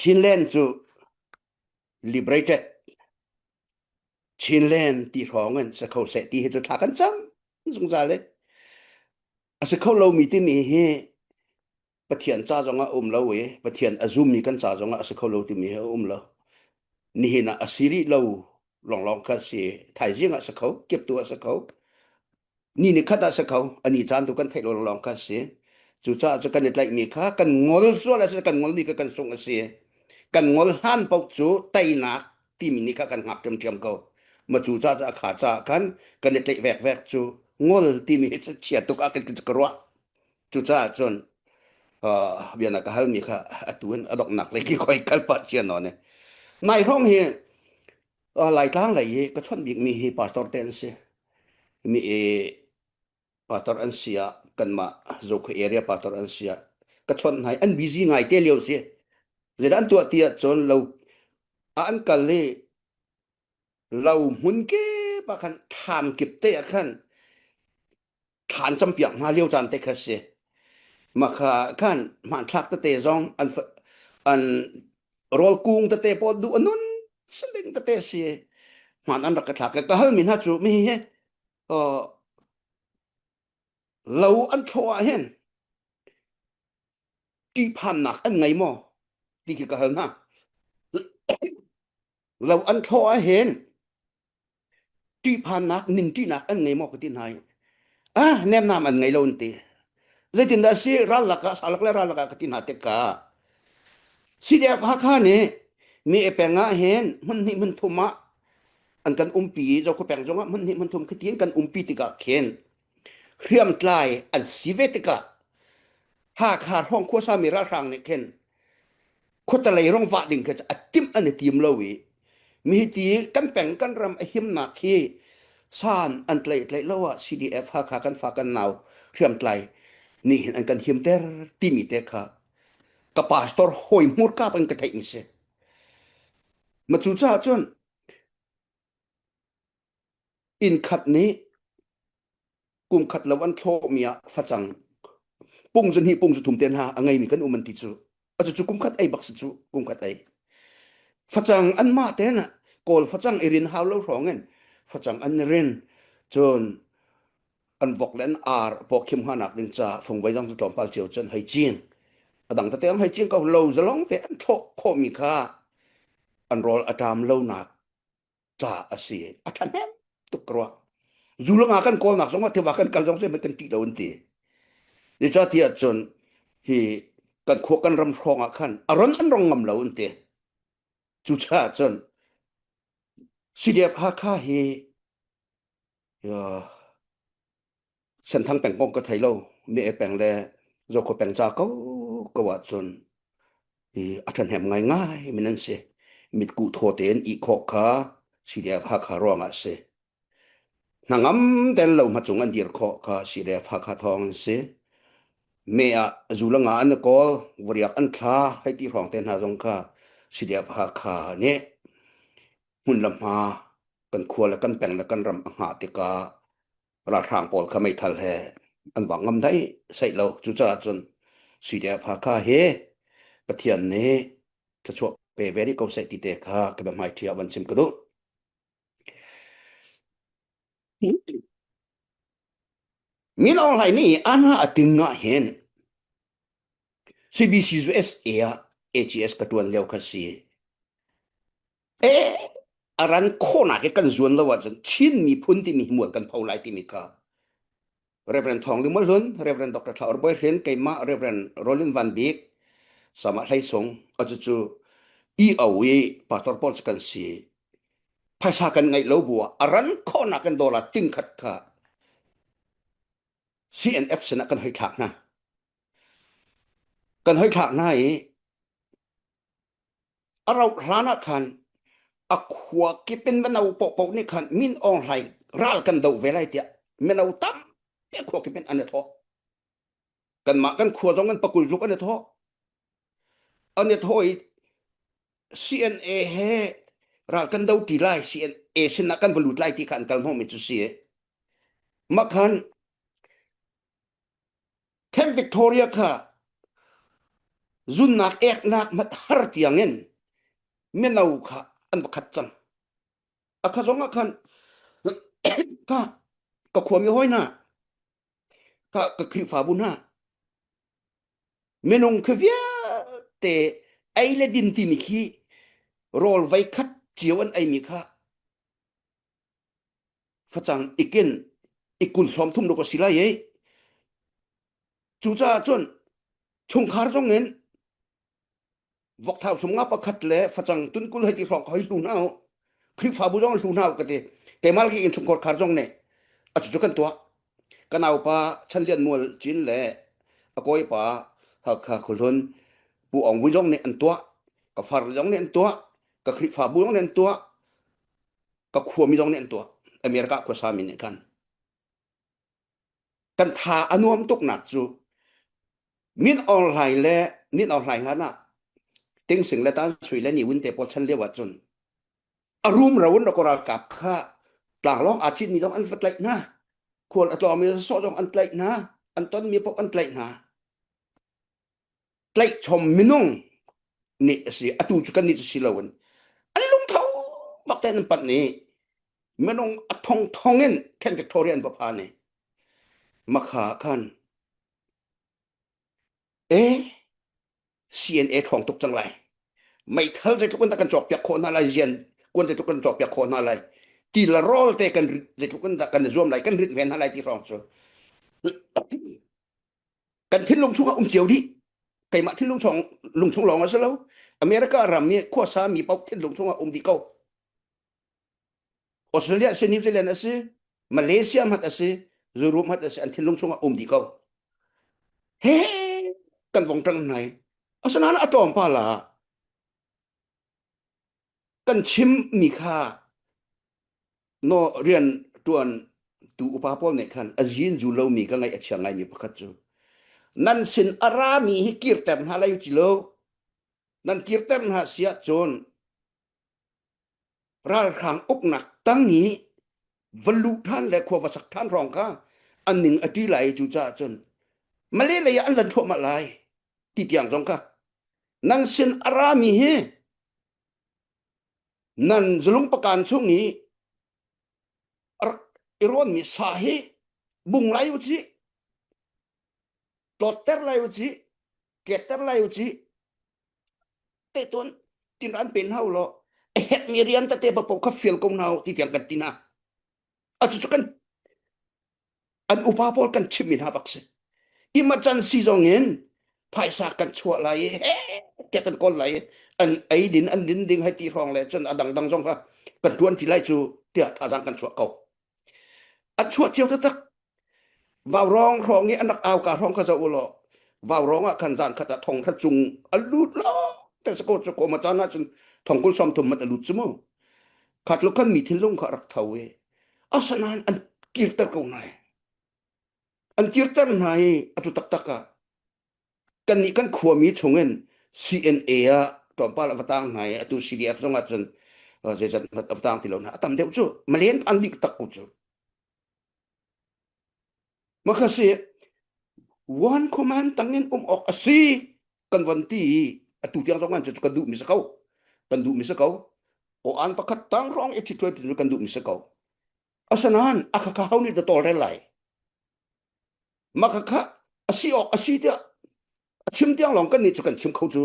Chinland cu liberated Chinland ti hrawng in si kho seh ti hi cu thla kan cam zungzal i a si kho lomi timi hi Pathian ca zong ah um lo i Pathian a zummi kan ca zong ah a si kho lo timi hi a um lo. Nihin ah a si rih lo lawnglawng kha si. Thaizing ah si kho, kiptu ah si kho, ni ni khat ah si kho, ani caan tu kan theih lo lawnglawng kha si. Cucaah cu kan i tlaihmi kha kan ngol sual a si, kan ngol ni kha kan sungh a si. Kan ngol hlan paoh cu teinak timi ni kha kan hngak ṭhiamṭhiam ko. Ma cu ca cu a kha caah khan kan i tlaih vekvek cu ngol timi hi chia tuk ah kan ka ruah. Cucaah cun uh, bia na ka halmi kha atu in a donghnak lei ki khoi kal pah cia nawn e. Nai hrawng hi uh, Laitlang lei hi ka chawnh bikmi hi pastor te an si. Mi e pastor an si ah kanmah Zokhu area pastor an si ah ka chawnh hna i an busy ngai te lio si. Zeidah an tuah ti ahcun lo ah an kal i lo hmun kip ah khan thlam kip te ah khan thlan campiak hna lio caan te kha si. Makha khan hmanthlak tete zong an an rawl kung tete pawl duh a nun saling tete si. Hman an rak ka thlak ka hal mi hna cu mi hi lo an thlawh ah hin ṭihphannak an ngei maw ti khi ka hal hna. Lo an thlawh ah hin ṭihphannak ningṭihnak an ngei maw ka ti hna i ah nemnam an ngei lo an ti zeitindah si ral lakah salak le ral lakah ka ti hna tikah CDF Hakha nih mi e peng ah hin hmun hnih hmun thum ah an kan umpi i Zokhua peng zongah hmun hnih hmun thum khi tiin kan umpi tikah khin hriamtlai an si ve tikah Hakha hrawng khuasa mi ralhrang nih khin khuatalei rong vah ding khi a timh an i tim lo i mi ti kan peng kan ram a himnak hi san an tlaih tlaih lo ah CDF Hakha kan fa kan nau hriamtlai nih hin an kan himter timi te kha ka pastor hawi hmurka in ka theih mi si ma cu caah cun inn khat nih kum khat lo an thlawhmi ah facang pung zu hnih pung zu thum te hna a ngeimi kan um an ti cu atu cu kum khat ei bak si cu kum khat ei facang an mah te na kawl facang i rin hau lo hrawng in facang an rin cun an vok le an ar paw khim hanak ding ca fungvei dang cu tlawmpal cio cun hei cin a dang tete hei cin ko lo zalong te an thlawh khawhmi kha an rawl a ṭam lo nak ca a si a ṭhahnem tuk ka ruah zu le nga kan kawlnak zong ah tiva kan kal zong zei kan ṭih lo an ti zeicahtiah cun hi kan khua kan ram hrawng ah khan a ron an rong ngam lo an ti cucaah cun CDF Hakha hi Senthang peng kong ka thei lo mi e peng le Zokhua peng ca ko ko ahcun hi a ṭhahnem ngaingai min an si mitkuh thaw tein ih khawh kha CDF Hakha ruangah a si hnangam tein lo hmacung an dir khawh kha CDF Hakha thawng an si me ah zu le nga an i kawl voriak an thla hei ti hrawng te hna zong kha CDF Hakha nih hmun le hma kan khua le kan peng le kan ram a hngah tikah ralhrang pawl kha meithal he an vang ngam dai sei lo cucaah cun CDF Hakha hi Pathian nih thluachuah pe ve rih ko seh ti te kha ka biahmai ṭhi ah van chim ka duh. Min Aung Hlaing nih an a ting ah hin CBC USA ah AGS ka ṭuan lio kha si. E a ran khawhnak i kan zuan lo ahcun Chin miphun timi hi mual kan pho lai timi kha Reverend Thawng Ling Hlun, Reverend Dr. Thla Or Bawi Hrin, keimah Reverend Rolin Van Bik, Sama Hlei Sung, atu cu EO i pastor pawl cu kan si. Phaisa kan ngeih lo bu ah a ran khawhnak in dollar ting khat kha CNF sinah kan hoi thlak hna. Kan hoi thlak hna i A rauh hlan ah khan a khua kip in mino paohpaoh nih khan Min Aung Hlaing ral kan doh ve lai tiah mino tampi a khua kip in an i thawh. Kanmah kan khua zong an pakul tluk an i thawh. An i thawh i CNA he ral kan do ṭi lai, CNA sinah kan va lut lai ti kha an kal hnawhmi cu si. Mah khan Camp Victoria kha. Zunnak eknak mat har tiangin mino kha an va khat cang. A kha zong ah khan ka ka khuami hawi hna ka ka Khrihfabu hna minung khi vialte ei le din timi khi rawl vei khat cio an eimi kha facang ikin ikul sawm thum ruk a si lai i cucaah cun chungkhar zong in vokthau sum nga pakhat le facang tunkul hei ti hrawng ka hoi hlu hna u Khrihfabu zong hlu hna u ka ti keimah ke in chungkhar khar zong nih a cucu kan tuah ka naupa Chan Lian Mual Cin le a kawipa Hakha Khuhlun Pu Aung Vui zong nih an tuah ka far zong nih an tuah ka Khrihfabu zong nih an tuah ka khuami zong nih an tuah America khuasa mi nih khan kan tha a nuam tuknak cu Min Aung Hlaing le Min Aung Hlaing hlan ah Ting Sing le Tan Sui le Ni Win te pawl chan lio ah cun a rum ro in ralkap kha tlanglawng aa citmi zong an va tlaih hna khual a tlawngmi sawh zong an tlaih hna an tonmi paoh an tlaih hna tlaihchom minung nih a si atu cu kan nih cu si loin an lungtho bak tein an panh i minung a thong thong in Camp Victoria an va phan i makha khan e CNA ṭhawng tuk cang lai meithal zeitluk in dah kan cawkpiak khawh hna lai zian kuan zeitluk kan cawkpiak khawh hna lai ti le rawl te kan zeitluk in dah kan i zuam lai kan rit ve hna lai ti hrawng cu kan thinlung chungah um cio dih keimah thinlung chung lung chung lawng a si lo America ram i khuasa mi paoh thinlung chungah um dih ko Australia a si New Zealand a si Malaysia hmat a si Europe hmat a si an thinlung chungah um dih ko he kan vong ṭang hnai asinain a tlawmpal ah kan chim mi kha no rian ṭuan tu upa pawl nih khan a zin zu lomi ka ngaih a chia ngaimi pakhat cu nan sin a rami hi kirter hna lai ci lo nan kirter hna si ahcun ralhrang uknak tang i va luh ṭhan le khua va sak ṭhan hrawng kha an ning a ṭi lai cu caah cun Malay lei ah an lan thluahmah lai ti tiang zong kha nan sin a rami hi nan zulung pakan chung i rak i rawnmi sa hi bung lai u ci tlawtter lai u ci ketter lai u ci te tuan tin ran pen hau lo a hek mi rian tete pa kha fial ko hna ti tiang kan ti hna a cu kan an upa pawl kan chimmi hna bak si emergency zong in phaisa kan chuah lai i he tiah kan kawl lai i an ei din an din ding hei ti hrawng le cun a dangdang zong kha kan tuan ti lai cu tiah thazang kan chuah ko an chuah cio taktak vaurawng hrawng i an rak au ka hrawng kha zoh u law vaurawng ah khan zan khat ah thong kha cung a lut lo te sa ko cu ko ma caan ah cun thong kul som thum mat a lut cu mu khat lo khan mi thinlung kha rak tho i asanain an kirter ko hna an kirter hna i atu taktak ah kannih kan khuami chungin CNA ah tlawmpal a va tang hna i atu CDF zong ah cun zeizat a va tang ti lo hna a tam deuh cu malen an dik tak ko cu Maka si one command tangin um awk a si kan von ti i atu tiang zong an cu kan duh mi si ko kan duh mi si ko o an pakhat tang rong i ṭhithuai ti kan duh mi si ko asanain a khakha ho nih da tawlrel lai maka kha a si awk a si tiah a chim tiang lawng kan nih cu kan chim kho cu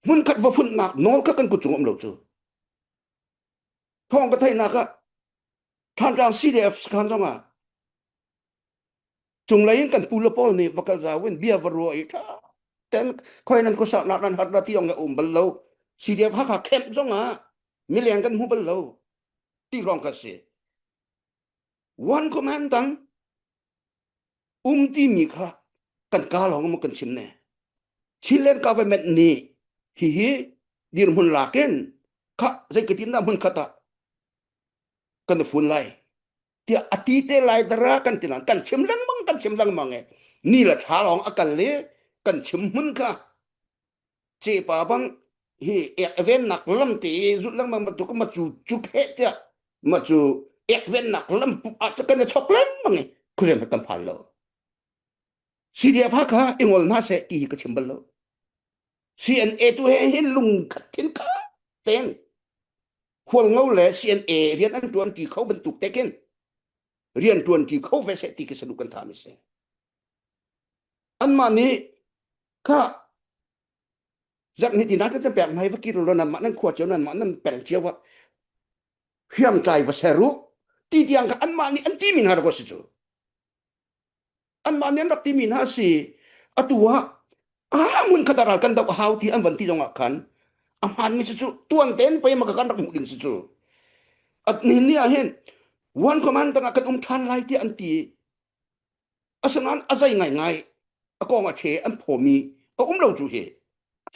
hmunkhat va funnak nawl kha kan kut cung um lo cu thawng ka theihnak ah Thantlang CDF sakhan zong ah cunglei in kan pu le pawl nih va kal zau in bia va ruah i ṭha ten khoi nan khuasak nak nan har na ti ong um bal lo CDF Hakha camp zong ah mileng kan hmu bal lo ti rong ka si one command dang um ti mi kha kan ka lawng mo kan chim ne Chilean government nih hihi dirhmun lakin kha zeitin dah hmun khat ah kan fun lai tiah a ti te lai dara kan ti kan chim lengmang kan chim lengmang e ni le thla lawng a kal i kan chim hmun kha cepa bang hi ek ven nak lam te zut lengmang bantuk ma cu cu phe tiah ma cu ek ven nak lam ah kan chok lengmang i khuazem kan phan lo. CDF Hakha i ngol hna seh ti hi ka chim bal lo. CNA tu he hin lungkhat thin kha ten Hualngo le CNA rian an tuan ti kho bantuk te khin rian tuan ti kho ve seh ti khi saduh kan tha mi si. Anmah nih kha zarh ni tina kan pek mai va kir lo nan mah nan khua cio nan mah nan peng cio ah hriamtlai va ser u ti tiang kha anmah nih an ti mi hna rak si cu. Anmah nih an rak timi hna a si. Atu ah ah mun khat ral kan doh a hau ti an van ti zong ah khan a hmaanmi si cu tuan tein pei ma kan rak hmuh ding si cu. At nihin ni ah hin one command tangah kan um ṭhan lai tiah an ti. Asinain a zei ngaingai a kong a ṭhe an phawmi a um lo cu hi.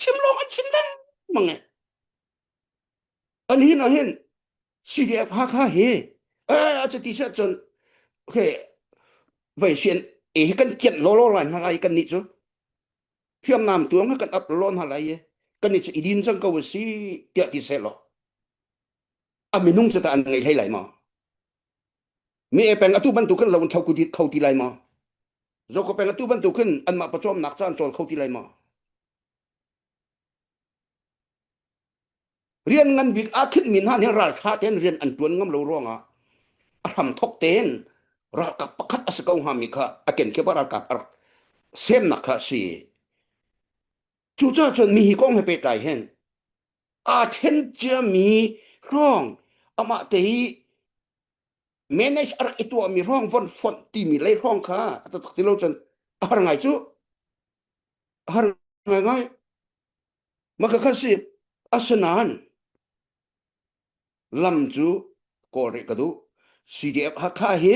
Chim lawng an chim lengmang e. An hin ah hin CDF Hakha hi eh a cuti seh cun okay vei sian e hi kan kianh lawlaw lai hna lai kan nih cu hriamnam tuang kan ap lawlaw hna lai i kan nih cu i din cang ko a si tiah ti seh law a minung cu tah an ngei hlei lai maw mi e peng atu bantuk khin lo an tho kho ti lai maw zoko peng atu bantuk khin anmah pawcawmnak ca an cawl kho ti lai maw Rian ngan bik aa khinhmi hna nih ralṭha tein rian an ṭuan ngam lo ruangah a hramthawk tein ralkap pakhat a si ko hngami kha a kenkip ah ralkap a rak semnak kha a si. Cucaah cun mi hi kong he pehtlai hin aa ṭhen ciami hrawng amah te hi manage a rak i tuahmi hrawng von fonh timi lei hrawng kha a taktak ti lo cun a har ngai cu a har ngaingai. Maka kha si asinain lam cu kawl rih ka duh. CDF Hakha hi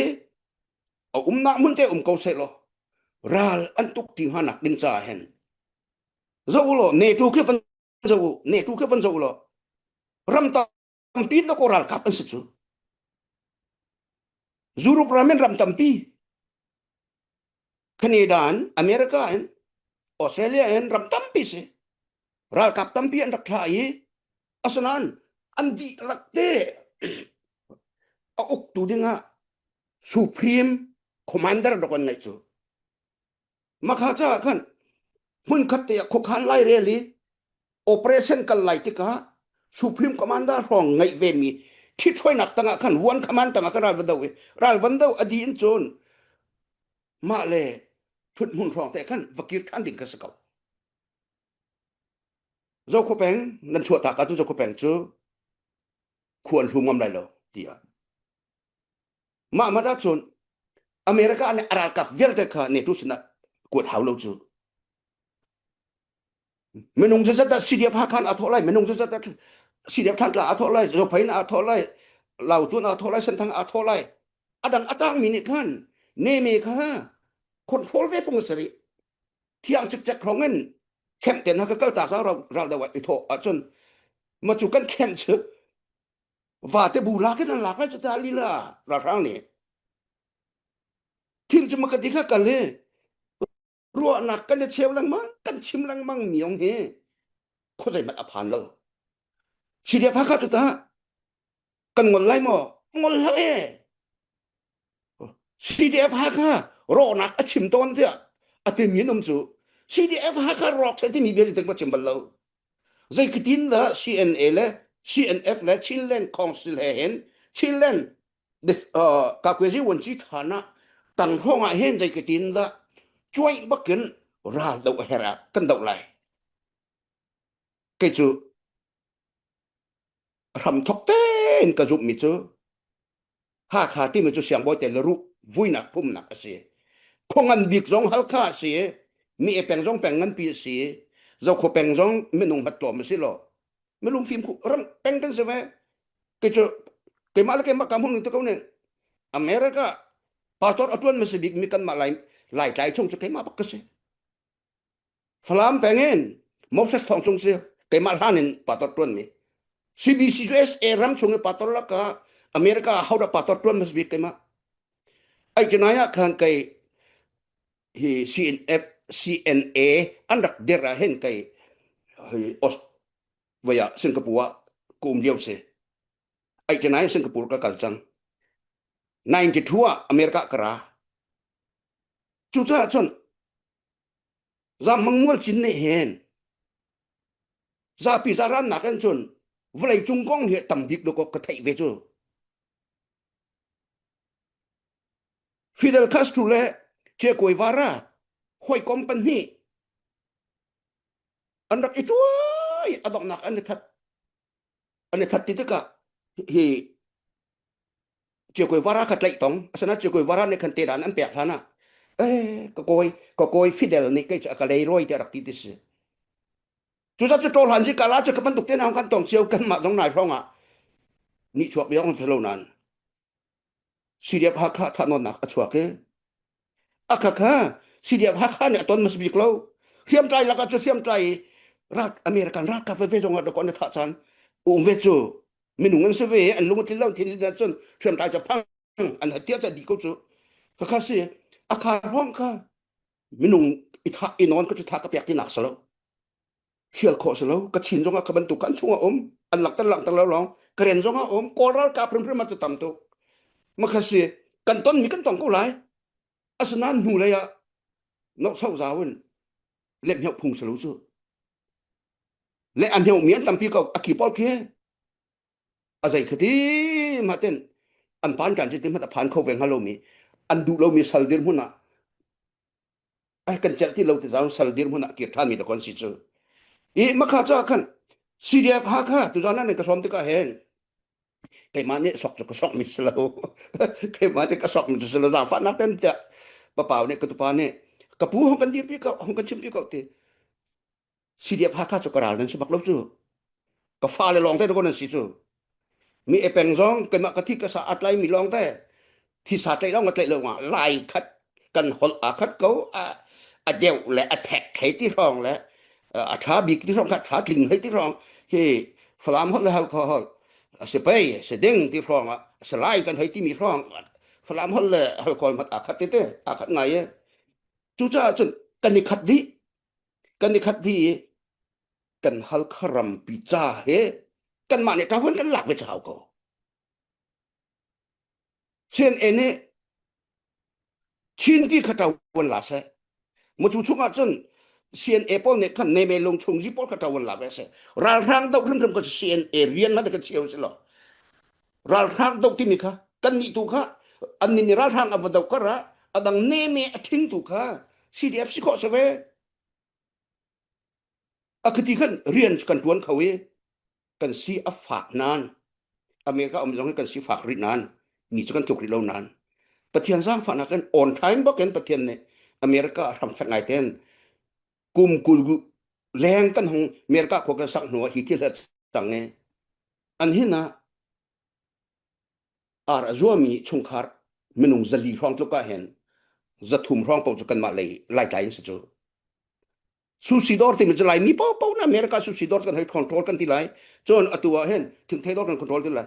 a umnak hmun te um ko seh law ral an tuk ti hnga nak ding caah hin zoh u law NATO khi van zoh u NATO khi van zoh u law ram tampi na ko ralkap an si cu Europe ram in ram tampi Canada in America in Australia in ram tampi si ralkap tampi an rak thlah i asinain an dihlak te a uktu dingah supreme commander dok an ngeih cu makha caah khan hmunkhat te ah khuakhan lai rel i operation kal lai tikah supreme commander hrawng ngeih ve mi ṭhithruainak tangah khan one command tangah khan ral van do i ral van do a di in cun mah le ṭhut hmun hrawng te khan va kir ṭhan ding ka si ko Zokhua peng nan chuah tak ahcun Zokhua peng cu khua an hlum ngam lai lo tiah mah mat ahcun America nih a ralkap vialte kha NATO sinah kuat hau lo cu minung cu zat CDF Hakha a thawh lai minung cu zat CDF Thantlang a thawh lai Zophei a thawh lai Lautun a thawh lai Senthang a thawh lai adang atang mi nih khan neme kha control ve pung sari thiang cikcek rong in khem ten ha ka kal ta sa ral dawa i thawh ahcun ma cu kan khem chu va te bu lak in an lak lai chu ta lila ralhrang nih thil cu ma ka ti kha kal hi ruahnak kan i cheu lengmang kan chim lengmang mi ong hi khuazei hmanh a phan lo CDF Hakha cu tah kan ngol lai maw ngol hlah e CDF Hakha rawhnak a chim tawn tiah a timi an um cu CDF Hakha rawk se timi bia ti ka chim bal lo zeikitin dah CNA le CNF le Chinland Council he hin Chinland Kakuazi Wanci Thana tang hrawng ah hin zeikitin dah cuai bakin ral do a herh ah kan doh lai kei cu hram thok tein ka zumhmi cu Hakha timi cu siangbawi te le ruh vuinak phumnak a si. Khua ngan bik zong Halkha a si i mi e peng zong peng nganpi a si i Zokhua peng zong minung hmat tlawm a si lo. Milung fim ram peng kan si ve. Kei cu keimah le keimah ka hmun tu ko ning. America pastor a tuan hmasa bik mi kanmah lai Laitlai chung cu keimah bak ka si. Falam peng in Moses Thawng Cung si keimah hlan in pastor tuan mi. CBC USA ram chung i pastor laka America ho dah pastor tuan hmasa bik keimah. Ai chunai ah khan kei hi CNF CNA an rak dir ah hin kei hi vaya Singapore ah ka um lio si. Ai chunai Singapore ka kal cang. 92 ah America ka ra. Cucaah cun. Zammang mual cin nih hin zapi zaran nak in cun vawlei cung kong hi tam bik dawk ka theih ve cu. Fidel Castro le Che Guevara hawikom pahnih an rak i tuai a donghnak an i that an i that ti tikah hi Che Guevara kha tlaih tong asana Che Guevara nih khan teran an pek hlan ah eh ka kawi ka kawi Fidel nih kei cu a ka leirawi tiah rak ti ti si Cucaah cu ṭawhlan si kala cu ka bantuk te hna kan tong cio kanmah zong nai hrawng ah nihchuak bia ong thalo nain CDF Hakha thahnawnnak a chuak i a kha kha CDF Hakha nih a ton mas bik lo hriamtlai lakah cu hriamtlai rak American ralkap veve zong ah dawkaw na thah caan um ve cu minung an si ve an lung a tlin lo thin cun hriamtlai cu phang an hatia ca di ko cu khakha si a kha hrawng kha minung i thah i nawn ka cu tha ka pek ti nak si lo hial khawh si lo ka chin zong ah ka bantuk kan chung ah um an langhter langhter lo lawng karen zong ah um kawl ralkap hrimhrim ah cu tam tuk makha si kan ton mi kan tong ko lai asinain hnu lei ah nok sau zau in lem heuh phung si lo cu le an heuh mi an tampi ko a ki pawl khi a zei khati ma ten an pan kan ti hmat a phan kho ve hnga lo mi an duh lo mi sal dir hmun ah ai kan celh ti lo ti zau sal dir hmun ah kir than mi da kon si cu i makha cha khan CDF ha kha tu zan nan ka som tikah hen keimah nih sok cu ka sok mi si lo keimah nih ka sok mi si lo zaangfah nak ten tiah papau nih ka tupa nih ka pu hong kan dir pi ko hong kan chim pi ko ti CDF Hakha cu ka ral nan si bak lo cu. Ka fale lawng te ko nan si cu. Mi e peng zong keimah ka thi ka sa atlai mi lawng te thi sa tlaih lawng ka tlaih lo nga lai khat kan holh a khat ko a a deuh le a thek thei ti hrawng le a tha bik ti hrawng kha tha tling hei ti hrawng hi Falam holh le Halkha holh a si pei si ding ti hrawng ah si lai kan hei ti mi hrawng Falam holh le Halkha holh a khat te te a khat ngai e cucaah cun kan i khat dih kan i khat dih i kan Halkha rampi ca he kanmah nih ṭahuan kan lak ve chau ko. CNA nih Chin ti kha ṭahuan la seh. Mucu chungah cun CNA pawl nih khan neme lung chung zi pawl kha ṭahuan la ve seh. Ralhrang doh hrimhrim ka CNA rian hmanh kan cheu si lo. Ralhrang doh timi kha kan nih tu kha an nih ralhrang a va doh kar ah adang neme a ṭhing tu kha CDF si khawh si ve. A khati khan rian cu kan ṭuan kho i kan si a fak nain America um zong hi kan si fak rih nain mi cu kan tluk rih lo nain Pathian zaangfahnak in on time bak in Pathian nih America a hram fek ngai ten kum 20 leng kan hung America khua kan sak hnu ah hi thil cang i an hin ah ar a zuami chungkhar minung 400 hrawng tluk ah hin 300 hrawng paoh cu kanmah lei laitlai in si cu Sushi dawr timi cu Laimi paohpaoh na America sushi dawr kan hei control kan ti lai. Cun atu ah hin thingthei dawr kan control ti lai.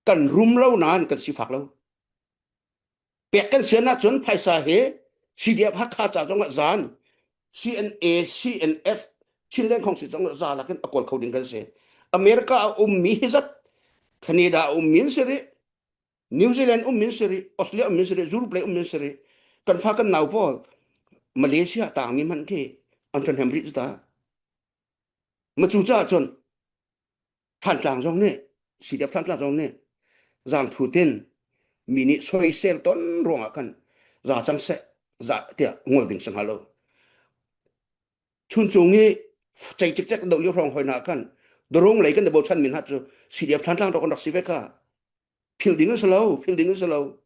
Kan rum lo nain kan sifak lo. Pek kan sian ahcun phaisa he CDF Hakha ca zong ah zan CNA CNF Chinland Khongsi zong ah za lakin a kawl kho ding kan si. America a ummi hi zat Canada a ummi an si rih. New Zealand um min si rih, Australia um min si rih, Europe lei um min si rih. Kan fa kan nau pawl Malaysia tangmi hmanh khi an ṭhahnem rih cu ta. Ma cu caah cun Thantlang zong nih CDF Thantlang zong nih zaangthu tin mi nih soisel ton ruangah khan za cang seh za tiah ngol ding si hnga lo. Chuncung i cei cikcek do lio hrawng hoi hna khan darung lei kan i bochan mi hna cu CDF Thantlang rak rak si ve kha. Philh ding an si lo, philh ding an si lo.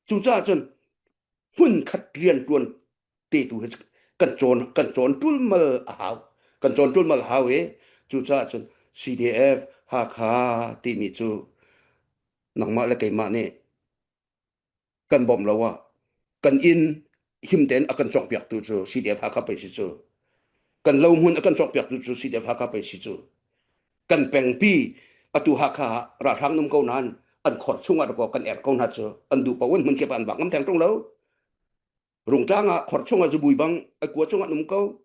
Cucaah cun hmun khat rian ṭuan te tu hi kan cawn kan cawn ṭulmal a hau. Kan cawn ṭulmal a hau i cucaah cun CDF Hakha timi cu nangmah le keimah nih kan bawmh lo ah kan inn him tein a kan cawkpiaktu cu CDF Hakha pei si cu. Kan lohmun a kan cawkpiaktu cu CDF Hakha pei si cu. Kan pengpi atu Hakha ah ralhrang num ko nain an khor chungah dakaw kan er ko hna cu an duh paoh in hmun kip ah an vak ngam theng ṭung lo. Rungtlang ah khor chungah zubui bang a kua chungah um ko.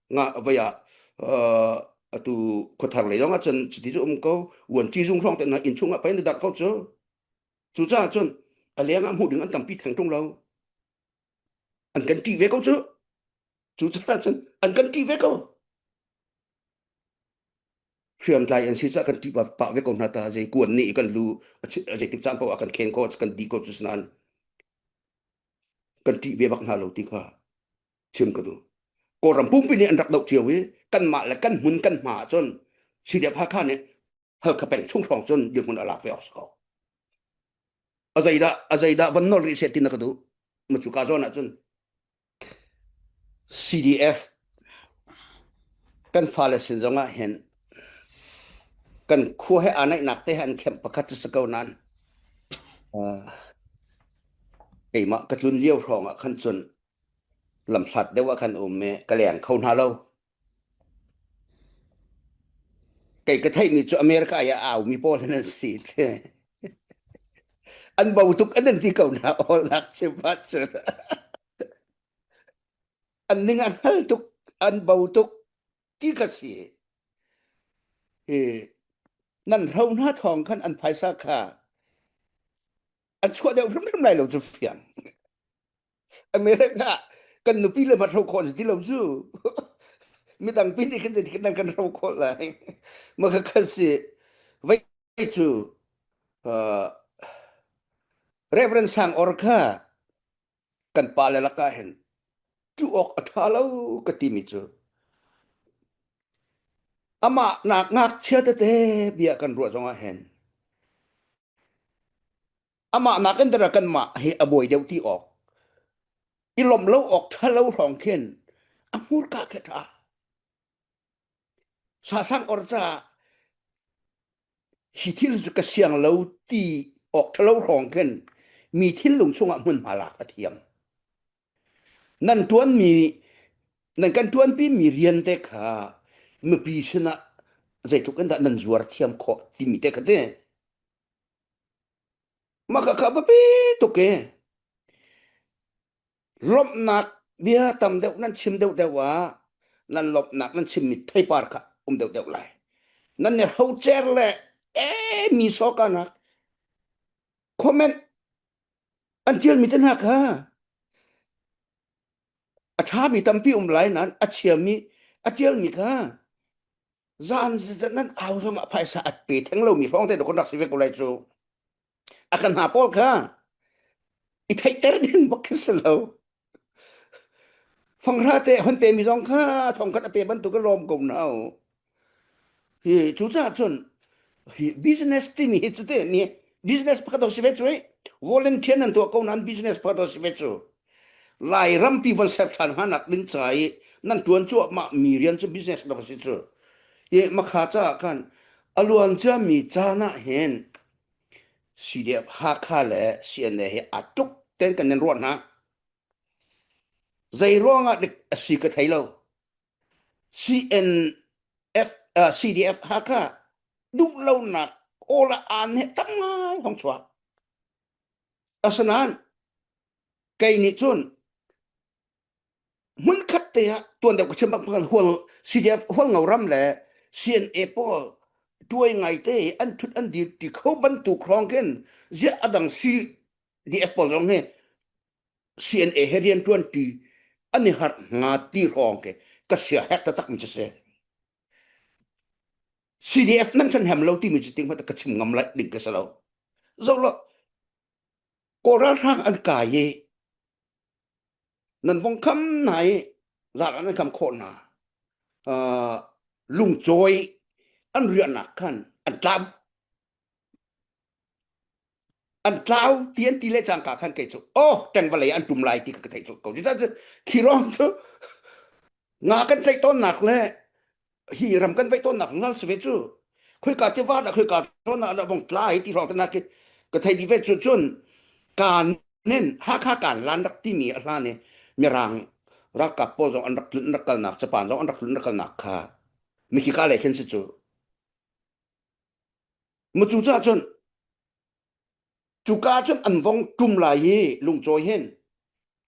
Nga vei ah atu khuathar lei zong ah cun chiti cu um ko. Uan ci zung hrawng te hna inn chungah pei an darh ko cu. Cucaah cun a leng ah hmuh ding an tampi theng ṭung lo. An kan ṭih ve ko cu. Cucaah cun an kan ṭih ve ko. Hriamtlai an si caah kan ṭih pah ve ko hna ta zei kuan nih kan lu zeitik caan paoh ah kan khen ko kan di ko cu nain kan ṭih ve bak hna lo ti kha chim ka duh. Kawlram pumpi nih an rak doh cio i kanmah le kan hmun kan hma ahcun CDF Hakha nih Halkha peng chung hrawng cun dirhmun a lak ve awk si ko. A zeidah a zeidah van nol rih seh ti na ka duh. Ma cu ka zawn ahcun CDF kan fale sin zongah hin kan khua he aa naihnak te he an khemh pakhat cu si ko nain uh, keimah ka tlun lio hrawng ah khan cun lamhlat deuh ah khan um i ka leng kho hna lo. Kei ka theihmi cu America i a aumi pawl hin an si. An bo tuk an an ti ko na awlnak chim ahcun. An ning a hngal tuk, an bo tuk ti ka si. Hi nan hro hna thawng khan an phaisa kha an chuah deuh hrimhrim lai lo cu fiang. America kan nupi le hro khawh ti lo cu midang pi nih kan zeitik nan kan hro khawh lai ma kha kha si vai cu Reverend Sang Or kha kan pa le lakah hin tu awk a ṭha lo ka timi cu amah nak ngakchia tete bia kan ruah zongah hin amah nakin dara kanmah hi a buai deuh ti awk i lawmh lo awk ṭha lo hrawng khin a hmurka khi ṭha sasang or caah hi thil cu ka siang lo ti awk ṭha lo hrawng khin mi thinlung chungah hmunhma lak a thiam nan ṭuanmi nan kan ṭuanpi mi rian te kha mipi sinah zeitluk in dah nan zuar thiam khawh timi te kha te Mah kha biapi tuk i lawmhnak bia tam deuh nan chim deuhdeuh ah nan lawmhnak nan chimmi theipar kha um deuhdeuh lai. Nan i hrocer le ee mi sawkanak comment an ṭialmi te hna kha a ṭhami tampi um lai nain a chiami a ṭialmi kha zan nan au zong ah phaisa at pe theng lomi hrawng te dok rak si ve ko lai cu a kan hna pawl kha i theihter ding bak khi si lo fanghra te hon pe mi zong kha thongkhat a pe bantuk in lawm ko nau hi cu caah cun hi business timi hi cu te mi business pakhat si ve cu volunteer nan tuah ko nan business pakhat si ve cu Lairampi von ser ṭhan hnganak ding ca i nan ṭuan cuahmah mi rian cu business dok a si cu. I makha caah khan a luan ciami caan ah hin CDF Hakha le CNA hi aa tluk ten kan in ruah hna. Zei ruangah dik a si ka thei lo. CNF, uh, CDF Hakha duhlonak awl ah aan he tam ngai hong chuak. Asinain kei nih cun hmunkhat te ah tuan deuh ka chim bak bang hual CDF hualngo ram le CNA pawl tuai ngai te an thut an dir ti kho bantuk hrawng khin ziah adang CDF pawl zong hi CNA he rian tuan ti an i harh hnga ti hrawng ke ka sia hek taktak mi cu si CDF nan ṭhan hem lo timi cu ting ka chim ngam lai ding ka si lo zo lo Kawl ralhrang an kai i nan vong kham hna i zar an kham khawh hna uh, lungcawi an riahnak khan an tlau an tlau ti an ti le cangka khan kei cu oh teng vawlei an tum lai ti ka theih cu ko khi rong cu nga kan tlaih tawnnak le hi ram kan veih tawnnak ngal si ve cu khoika tiva dah khoika zawn ah dah vong tlai ti hrawng te khi ka thei di ve cu cun kaan nin Hakha kaan lan rak timi a hlan i mirang ralkap pawl zong an rak tlun an rak kalnak Japan zong an rak tlun an rak kalnak kha miki ka le khin si cu mu cu ca cun Cuka cun an vong ṭum lai i lungcawi hin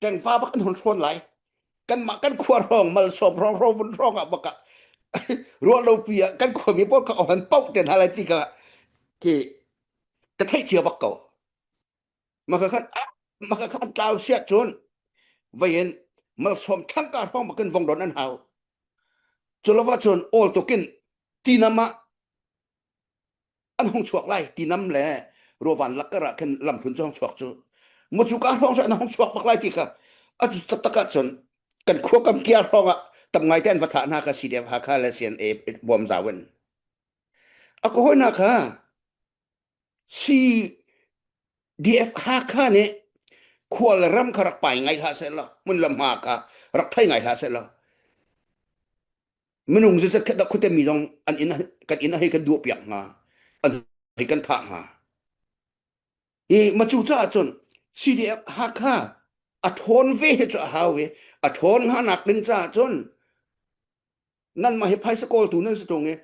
ṭengfa bak an hun hrawn lai. Kanmah kan khua hrawng malsawm hrawng hrawng hrawng ah bak ah ruah lo pi ah kan khuami pawl kha ohan paoh te hna lai ti ka khi ka theih cia bak ko. Maka khan maka khan tlau siah cun vei in. Malsawm thlangka hrawng bakin vong don an hau. Culova cun awl tukin tinam ah an hong chuak lai tinam le ruavan lakkar ah khin lamhlun cu hong chuak cu mu cu ka hrawng cu an hong chuak bak lai ti kha atu taktak ah cun kan khua kam kia hrawng ah tam ngai te an va thah hna ka CDF Hakha le CNA bawm zau in a ko hoi na kha CDF Hakha nih khua le ram kha rak pai ngai hlah seh law hmun lam hma kha rak thei ngai hlah seh law minung zizat khat dah khuate mi zong an inn kan inn hei kan duah piak hnga an hei kan thah hnga i macu caah cun CDF Hakha a ṭhawn ve hi cu a hau i a ṭhawn hnga nak ding caah cun nanmah hi phaisa kawltu nan si ṭung i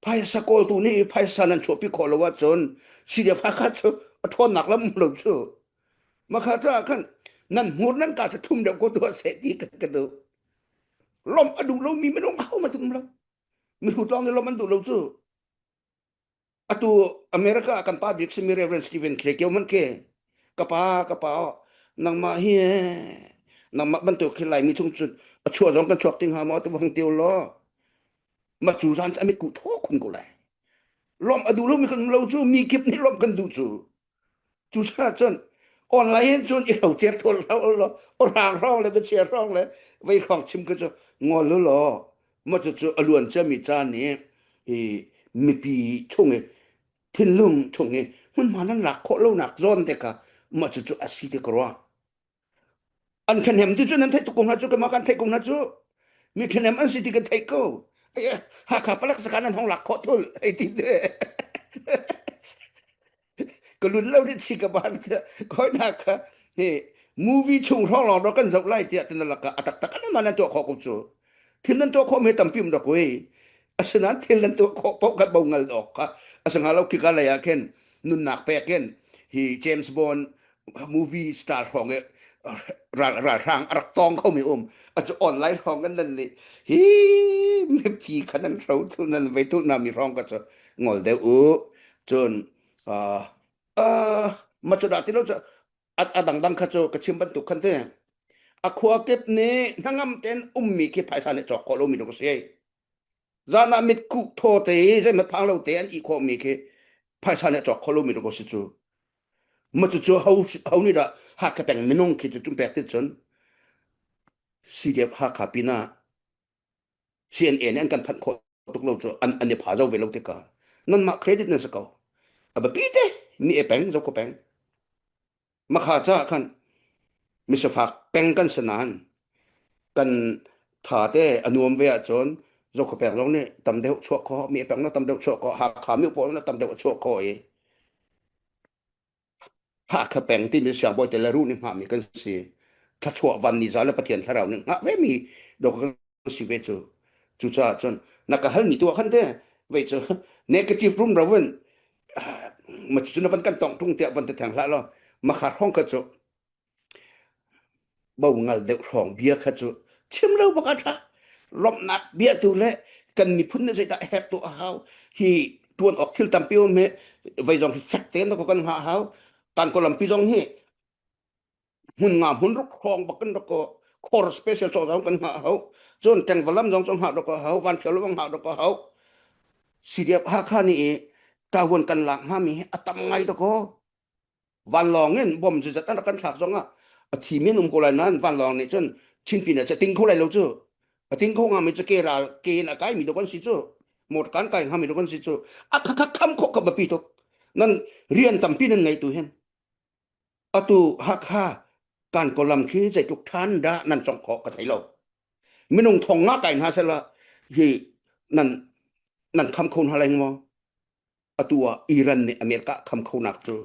phaisa kawltu nih phaisa nan chuahpi khawh lo ahcun CDF Hakha cu a ṭhawnnak lam um lo cu makha caah khan nan hmur nan ka cu thum deuh ko tuah seh ti ka ka duh lawmh a duh lomi minung ahohmanh um lo mihrut lawng nih lawmh an duh lo cu atu America ah kan pa bik simi Reverend Stephen Clay kio man ke ka pa ka pa nangmah hi nangmah bantuk khi Laimi chung cun a chuah zong kan chuak ting ha maw tu hong tiu law ma cu zan amit ku tho khun ko lai lawmh a duh lomi kan um lo cu mi kip nih lawmh kan duh cu Cucaah cun online in cun i hrocer thawl hlah law rang hrawng le biachia hrawng le vei hrawng chim kha cu ngol u law maw cucu a luan ciami caan nih hi mipi chung i thinlung chung i hmunhma nan lak khawh lonak zawn te kha mah cucu a si te ka ruah. An ṭhahnem ti cu nan theih tuk ko hna cu keimah kan theih ko hna cu mi ṭhahnem an si ti kan theih ko. Hakha palek sakhan an hong lak khawh thul hei ti te. Ka lun lo dit si ka ban khoi na kha hi movie chung hrawng lawng do kan zoh lai tiah tin laka a taktak an man an tuah khawh ko cu. Thil nan tuah khawh me tampi um rak ui. Asinain thil nan tuah khawh paoh kha bo ngal awk kha asanga lo khika lei ah khin nunnak pek in hi James Bond movie star hrawng i ral ralhrang a rak tong khomi um a cu online hrawng kan nan nih hi mipi kha nan hro tu nan vei tu na mi hrawng ka cu ngol deuh u cun uh, uh, ma cu dah ti lo cu a dangdang kha cu ka chim bantuk khan te a khua kip nih hnangam ten ummi khi phaisa nih cawk khawh lomi dong si zan ah mit kuh thaw te zeihmanh phang lo te an i khawhmi khi phaisa nih cawk khawh lomi dong si cu Ma cucu ho ho nih dah Hakha peng minung khi cu pek ti cun CDF Hakha pinah CNA nih an kan phanh khawh tuk lo cu an an i pha zo ve lo tikah nanmah credit nan si ko. A biapi te mi e peng zo ko peng. Makha caah khan misafak peng kan si nain kan tha te a nuam ve ahcun Zokhua peng zong nih tam deuh chuah khawh, mi peng tam deuh chuah khawh, Hakha mi pawl tam deuh chuah khawh i Hakha peng timi siangbawi te le ruh nih hngahmi kan si. Thluachuah van ni za le Pathian thlarau nih hngah ve mi dawk kan si ve cu. Cucaah cun na ka halmi tu ah khan te vei cu negative rum ro in ma cu na van kan tong tung tiah van te theng hlah law makha hrawng kha cu bo ngal deuh hrawng bia kha cu chim lo bak a ṭha lawmhnak bia tu le kan miphun nih zeidah a herh tu a hau hi ṭuan awk thil tampi um hi vei zong hi fek tein kan hngah hau kan ko lampi zong hi hmun nga hmun ruk hrawng bak kan rak khor special chaw zong kan hngah hau cun tengvalam zong cu hngah rak hau van ṭhial zong hngah rak hau CDF Hakha nih i ṭavuan kan lak hngami hi a tam ngai dakaw vanlawng in bom zizat an rak kan thlak zong ah a thi men um ko lai nain vanlawng nih cun Chinpin ah ting kho lai lo cu a ting kho ngami cu ke ral ke in a kai mi do kan si cu motor kan kai ngami do kan si cu a kha kha kham khawh ka biapi tuk nan rian tampi nan ngei tu hin atu Hakha kan kolam khi zeitluk than dah nan cong khawh ka thei lo minung thong nga kai hna sela hi nan nan kham kho hna lai maw atu ah Iran nih America kham kho nak cu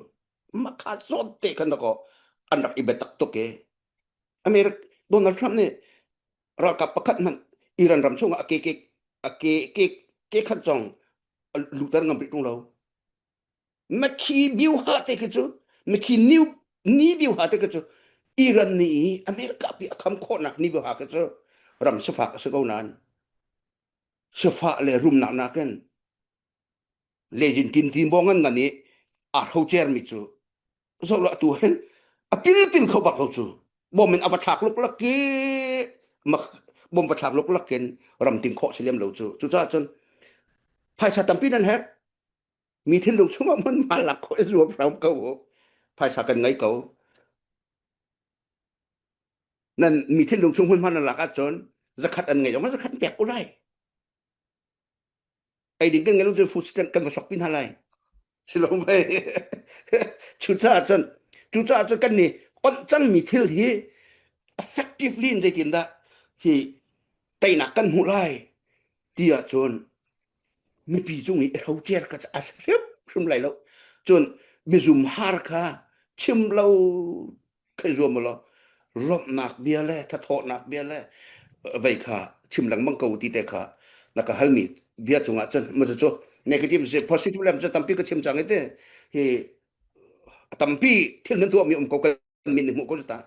makha zawn te khan dako an rak i biatak tuk i America Donald Trump nih ralkap pakhat hmanh Iran ram chungah a ke ke a ke ke ke khat zong luter ngam rih tung lo makhi biuha te khi cu makhi new ni biuha te khi cu Iran nih America pi a kham khawhnak ni biuha khi cu ram sifak a si ko nain sifah le rumnak nakin lejin tin tin bo ngan ngan i aa hrocer mi cu zoh lo atu hin a pil pil kho bak lo cu. Bom in a va thlak luklak ki bom va thlak luklak in ram ting khawh si lem lo cu. Cucaah cun phaisa tampi nan herh. Mi thinlung chungah hmun ma lak khawh i zuam hram ko u. Phaisa kan ngei ko. Nan mi thinlung chung hmunhma nan lak ahcun zakhat an ngei zong zakhat pek ko lai. Ei ding kan ngei lo cun food stamp kan va sok pi hna lai. Si lo mei. Cucaah cun cucaah cun kan nih onh cangmi thil hi effectively in zeitindah hi teinak kan hmuh lai ti ahcun mipi cung i hrocer ka a si hrimhrim lai lo. Cun mizum har kha chim lo khei zuam law lawmhnak bia le thathawhnak bia le vei kha chim lengmang ko ti te kha na ka halmi bia cungah cun ma cu negative si positive lam cu tampi ka chim cang i te hi tampi thil nan tuahmi um ko kan min hmuh ko cu ta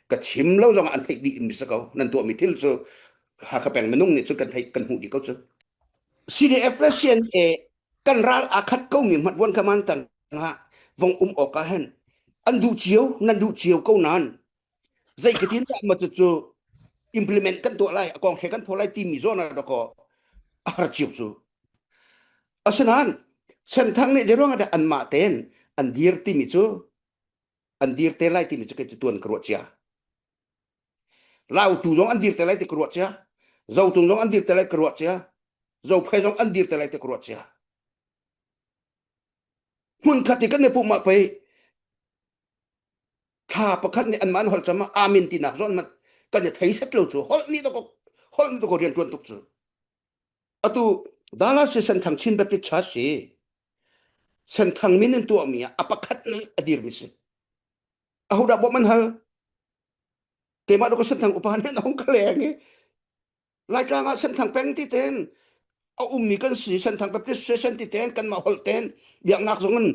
ka chim lo zong an theih dih mi si ko nan tuahmi thil cu Hakha peng minung nih cun kan theih kan hmuh dih ko cu CDF le CNA kan ral aa khat ko mi hmat vuan kha man tang ah vong um awk ah hin an duh cio nan duh cio ko nan zei ka tin dah ma cu cu implement kan tuah lai a kong the kan pho lai timi zawn ah dako a har cio cu asinain senthang nih zeiruang ah dah anmah tein an dir timi cu an dir te lai timi cu kei cu tuan ka ruah cia Lautu zong an dir te lai ti ka ruah cia. Zotung zong an dir te lai ka ruah cia. Zophei zong an dir te lai ti ka ruah cia. Hmun khat i kan i pumh ah pei thla pakhat nih anmah an holh cam ah amen tinak zawn mat kan i thei set lo cu holh nih to holh nih to rian tuan tuk cu atu Dallas si Senthang Chin Baptist Church si Senthang min in tuahmi ah a pakhat nih a dirmi si ahodah bawmh an hal keimah ka senthang upa nih hong ka leng i Laitlang ah senthang peng ti ten a ummi kan si senthang Baptist session ti ten kanmah holh ten biaknak zong in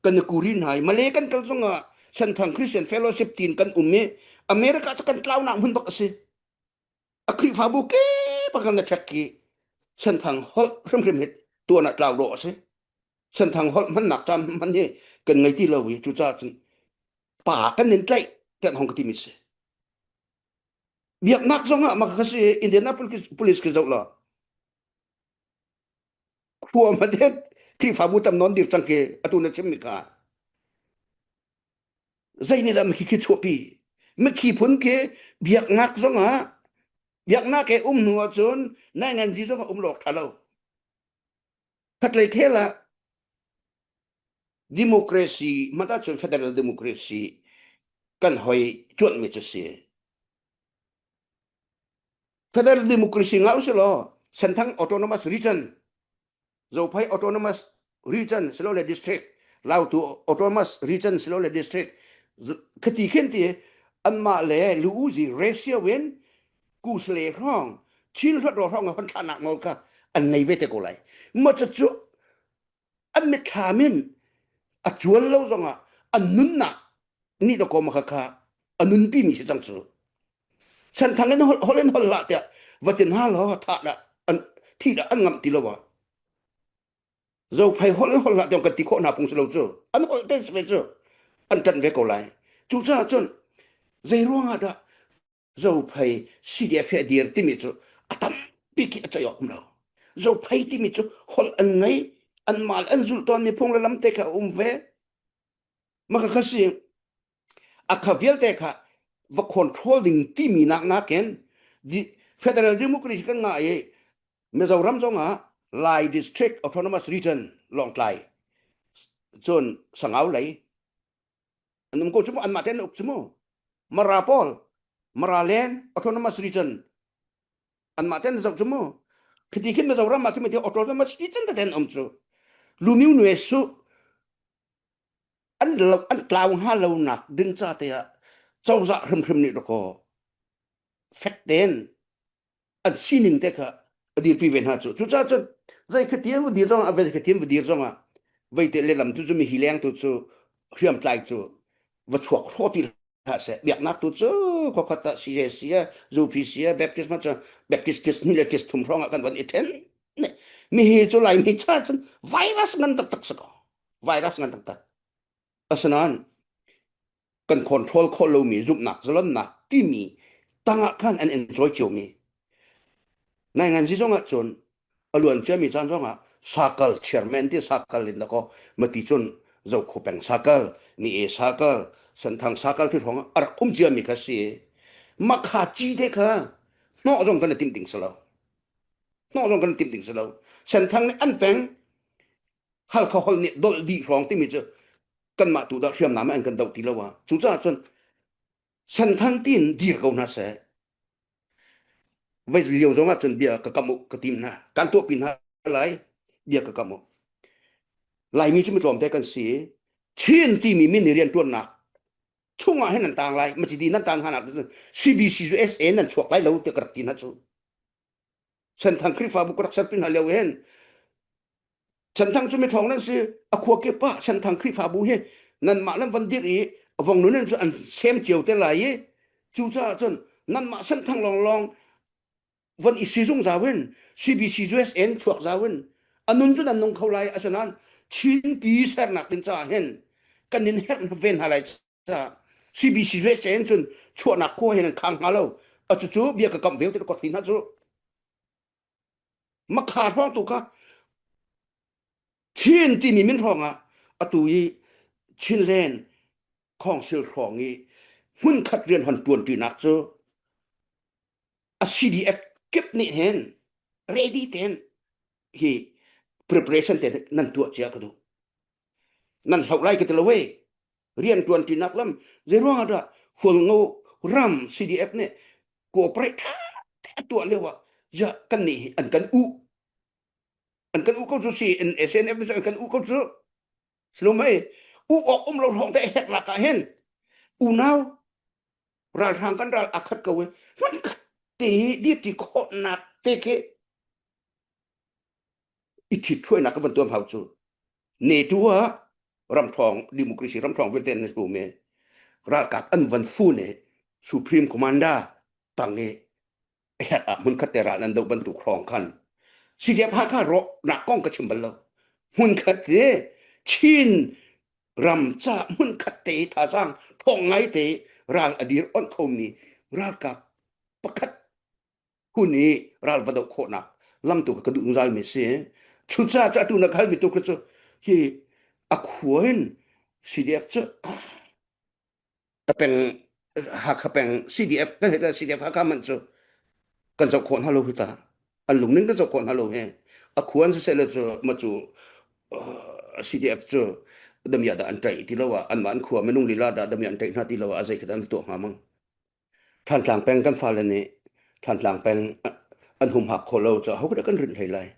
kan i kuri hna i Malay kan kal zong ah senthang Christian Fellowship tin kan um i America cu kan tlaunak hmun bak a si a Khrihfabu ke bak kan check ki senthang holh hrimhrim hi tuan ah tlau dawh a si senthang holh hmannak caan hman hi kan ngei ti lo i cucaah cun pa kan in tlaih tiah hong ka timi si biaknak zong ah maka si Indianapolis police ke zoh la khua ma det Khrihfabu tam non dir cang ke atu na chim mi kha zei nih dah mikhi khi chuahpi mikhi phun khi biaknak zong ah biaknak ke um hnu ahcun nai ngan zi zong ah um lawk tha lo khatlei khel ah Democracy hmanh ahcun federal democracy kan hoi cuanhmi cu si. Federal democracy ngah usih law Senthang Autonomous Region, Zophei Autonomous Region silole district, Lautu Autonomous Region silole district, khati khin ti anmah le lu-uzi ratio in kusle hrawng Chin hluat hrawng hon thlahnak nawl kha an ngei ve te ko lai. Ma cu an mitthlam in a cual lo zongah an nunnak nih dakaw ma kha kha a nunpi mi si cang cu chanthang in hol in hol hlah tiah va tin ha lo thah dah an thi dah an ngamh ti lo ah zophei hol in hol hlah tiang kan ti khawh hna phung si lo cu an holh te si ve cu an ṭanh ve ko lai cu caah cun zei ruangah dah Zophei CDF he dir timi cu a tampi khi a ceih awk um lo. Zophei timi cu holh an ngei, an mal an zulh tawnmi phung le lam te kha a um ve. Maka kha si a kha vialte kha va control ding timi nak nakin federal democracy kan ngah i Mizoram zong ah Lai District Autonomous Region Lawngtlai cun Sangau lei an um ko cu mu anmah tein an uk cu mu Mara pawl Mara Land Autonomous Region anmah tein an zoh cu mu khiti khin Mizoram ah khi autonomous region tete an um cu lumiu nue su an lo an tlau hnga lo nak ding ca te ah cozah hrimhrim nih dakaw fek tein an sining te kha a dirpi ve hna cu cucaah cun zei kha tiang va dir zong ah zei kha tiang va dir zong ah vei te lehlam tu cu mi hi leng tu cu hriamtlai cu va chuak hraw ti hlah seh biaknak tu cu khokhat ah CJC ah UPC ah Baptist ma cu Baptist tis ni le tis thum hrawng ah kan van i then mi hi cu laimi cha cun virus ngan taktak si ko virus ngan taktak asinain. Kan control khawh lomi zumhnak zalonnak timi tangah khan an enjoy ciomi. Nai ngan si zong ah cun a luan ciami caan zong ah sakal chairman ti sakal in dakaw mati cun zokho peng sakal ni e sakal santhang sakal thi hrawng a rak um ciami kha si makha ci te kha hnawh zong kan i timh ding si lo hnawh zong kan i timh ding si lo senthang nih an peng halkha hol nih dolh dih hrawng timi cu kanmah tu dah hriamnam an kan doh ti lo ah cucaah cun senthang tiin dir ko hna seh Voi lio zong ah cun bia ka kam u ka tim hna. Kan tuahpi hna lai bia ka kam u. Laimi cu mi tlawmte kan si. Chin timi min i rianṭuannak chungah hin nan tang lai. Macidi nan tang hna nak CBC cu SA nan chuak lai lo tiah ka rak ti hna cu. Senthang Khrihfabu ka rak serpi hna lio hin Senthang cu miṭhawng nan si. A khua kip ah Senthang Khrihfabu hi nanmah nan van dirh i vong nun cu an sem cio te lai i cucaah cun nanmah Senthang lawnglawng von i si zungzal in CBC USN chuak zau in a nun cu nan nung kho lai asinain Chinpi sernak ding caah hin kan in herh ve hna lai caah CBC USN cun chuahnak khua hin an khang hnga lo a cucu bia ka kamh ve te ka hna cu Makha hrawng tu kha Chin timi min hrawng ah atu i Chinland Council hrawng i hmunkhat rian hon ṭuanṭinak cu a CDF kip nih hin ready ten hi preparation te nan tuah cia ka duh. Nan hloh lai ka ti lo wei. Rian ṭuanṭinak lam zeiruang ah dah Hualngo ram CDF nih cooperate ṭha te a tuah lio ah ya kan nih hi an kan uh an kan uh ko cu si SNF nih an kan uh ko cu silo mei uh awk um lo hrawng te hek lak ah hin unau ralhrang kan ral akhat ko e hman khat te dir ti khawhnak te khi i ṭhitṭhuainak kan van tuam hau cu NATO ah ramṭhawng democracy ramṭhawng vialte an hlum i ralkap an van fun i supreme commander tang i herh ah hmunkhat te ral an doh bantuk hrawng khan CDF Hakha rawhnak kong ka chim bal lo hmunkhat te Chin ram ca hmunkhat te thazaang thawng ngai te ral a dir on khomi ralkap pakhat hun i ral va doh khawhnak lam tu ka duh zungzal mi si. Cucaah cu atu na ka halmi tu kha cu hi a khua in CDF cu a peng Hakha peng CDF kan hei CDF Hakha man cu kan zoh khawh hna lo hi ta an lungning kan zoh khawh hna lo hi a khua an siseh le cu ma cu CDF cu damia dah an ṭaih ti lo ah anmah an khua minung lila dah damia an ṭaih hna ti lo ah a zei kha dah an tuah hnga mang Thantlang peng kan fale nih Thantlang peng an humhak khawh lo caah hodah kan rinh hlei lai.